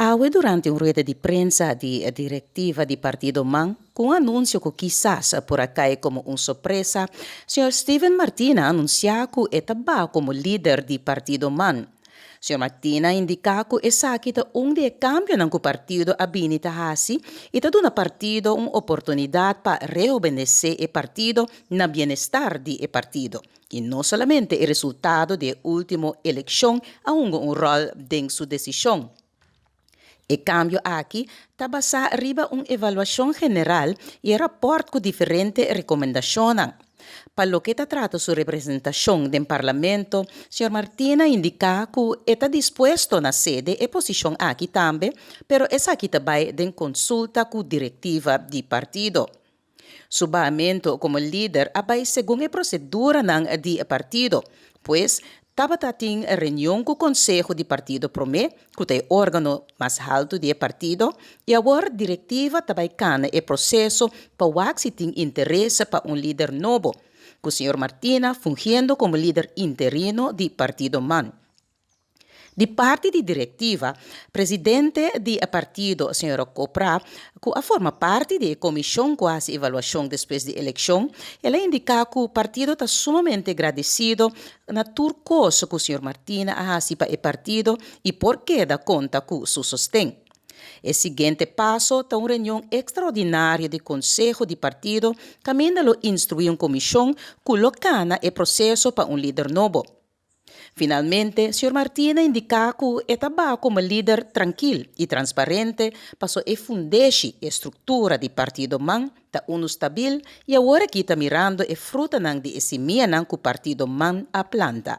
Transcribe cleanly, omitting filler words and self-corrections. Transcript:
Awe durante un rueda di prensa di direktiva di partido man, ku un anunsio ku kisas por a kai komo un sorpresa, señor Steven Martina a anunsiá ku e ta baha komo lider di partido man. Señor Martina a indiká ku esaki ta un di e kambionan ku partido a bini ta hasi i ta duna partido un oportunidat pa rehobenesé e partido na bienestar di e partido i no solamente e resultado di e último elekshon a hunga un ròl den su desishon. E kambio aki ta basá riba un evaluashon general i e rapòrt ku diferente rekomendashonnan. Pa loke ta trata su representashon den Parlamento, señor Martina a indiká ku e ta dispuesto na sede e posishon aki tambe, pero esaki ta bai den konsulta ku direktiva di partido. Su bahamentu komo lider a bai segun e proseduranan di e partido, pues tabata tin reunion ku konseho di partido promé, ku ta e órgano mas haltu di e partido, i awor direktiva ta bai kana e proseso pa wak si tin interes pa un lider nobo, ku señor Martina fungiendo komo lider interino di partido man. Di parti di direktiva, presidente di e partido, señora Copra, ku a forma parti di e komishon ku a hasi evaluashon despues di elekshon, el a indiká ku partido ta sumamente gradesido na tur kos ku señor Martina a hasi pa e partido i por keda konta ku su sosten. E siguiente paso ta un reunion ekstraordinario di konseho di partido kaminda lo instruí un komishon ku lo kana e proseso pa un lider nobo. Finalmente, señor Martina a indiká ku e ta baha komo lider trankil i transparente paso e fundeshi, e struktura di Partido man ta unu stabil i awor aki ta mirando e frutanan di e simianan ku Partido man a planta.